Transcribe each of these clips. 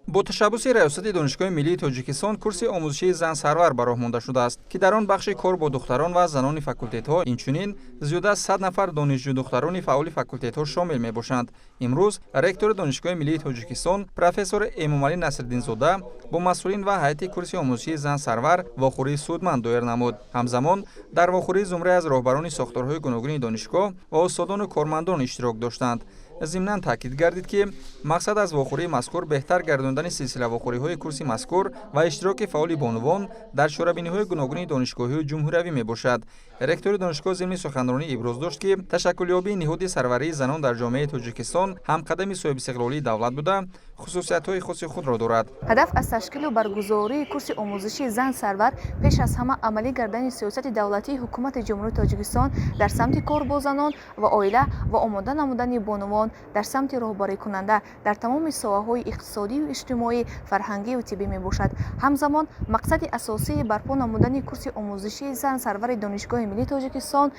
Бо ташаббуси Раёсати Донишгоҳи миллии Тоҷикистон курси омӯзишии «Зан сарвар» ба роҳ монда шудааст, ки дар он бахши кор бо духтарон ва занони факултетҳо, инчунин зиёда аз 100 нафар донишҷӯдухтарони фаъоли факултетҳо шомил мебошанд. Имрӯз ректори Донишгоҳи миллии Тоҷикистон, профессор Эмомалӣ Насриддинзода, бо масъулин ва ҳайати курси омӯзишии «Зан сарвар» вохӯрии судманд доир намуд. Ҳамзамон дар вохӯрии зумрае аз роҳбарони сохторҳои гуногуни донишгоҳ ва устодону кормандон иштирок доштанд. Зимнан таъкид гардид, ки мақсад аз вохӯрии мазкур беҳтар гардондани силсила вохӯриҳои курси мазкур ва иштироки фаъоли бонувон дар чорабиниҳои гуногуни донишгоҳию ҷумҳуриявӣ мебошад. Ректори донишгоҳ зимни суханронӣ иброз дошт, ки ташаккулёбии ниҳоди сарварии занон дар ҷомеаи Тоҷикистон ҳамқадами соҳибистиқлолии давлат буда, хусусиятҳои хоси худро дорад. Ҳадаф аз ташкилу баргузории курси омӯзишии «Зан сарвар» пеш аз ҳама амалӣ гардани сиёсати давлатии Ҳукумати Ҷумҳурии Тоҷикистон дар самти кор бо занон ва оила ва омода намудани бонувон дар самти роҳбарикунанда дар тамоми соҳаҳои иқтисодию иҷтимоӣ, фарҳангию тиббӣ мебошад. Ҳамзамон мақсади асосии барпо намудани курси омӯзишии «Зан сарвари» Донишгоҳи миллии Тоҷикистон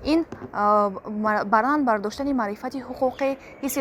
ин баланд бардоштани маърифати ҳуқуқӣ, ҳисси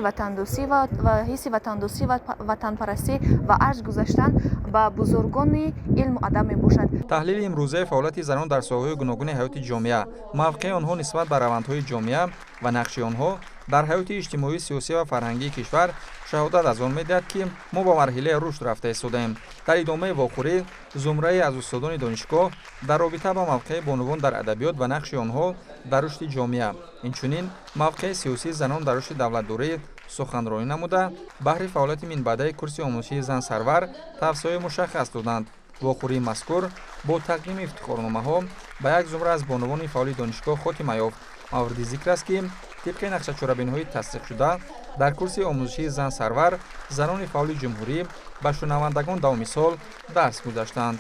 ватандӯстӣ ва ватанпарастӣ ва арҷ гузаштан ба бузургони илму адаб мебошад. Таҳлили имрӯзаи фаъолияти занон дар соҳаҳои гуногуни ҳаёти ҷомеа, мавқеи онҳо нисбат ба равандҳои ҷомеа ва нақши онҳо дар ҳаёти иҷтимоӣ, сиёсӣ ва фарҳангии кишвар шаҳодат аз он медиҳад, ки мо ба марҳилаи рушд рафта истодаем. Дар идомаи вохӯрӣ зумрае аз устодони донишгоҳ дар робита ба мавқеи бонувон дар адабиёт ва нақши онҳо дар рушди ҷомеа, инчунин мавқеи сиёсии занон дар рушди давлатдорӣ суханронӣ намуда, баҳри фаъолияти минбаъдаи курси омӯзишии «Зан сарвар» тавсияҳои мушаххас доданд. Вохӯрии мазкур бо тақдими ифтихорномаҳо ба як зумра аз бонувони фаъоли донишгоҳ хотима ёфт. Мавриди зикр аст, ки тибқи нақшачорабиниҳои тасдиқшуда дар курси омӯзишии «Зан сарвар» занони фаъоли ҷумҳурӣ ба шунавандагон давоми сол дарс гузаштанд.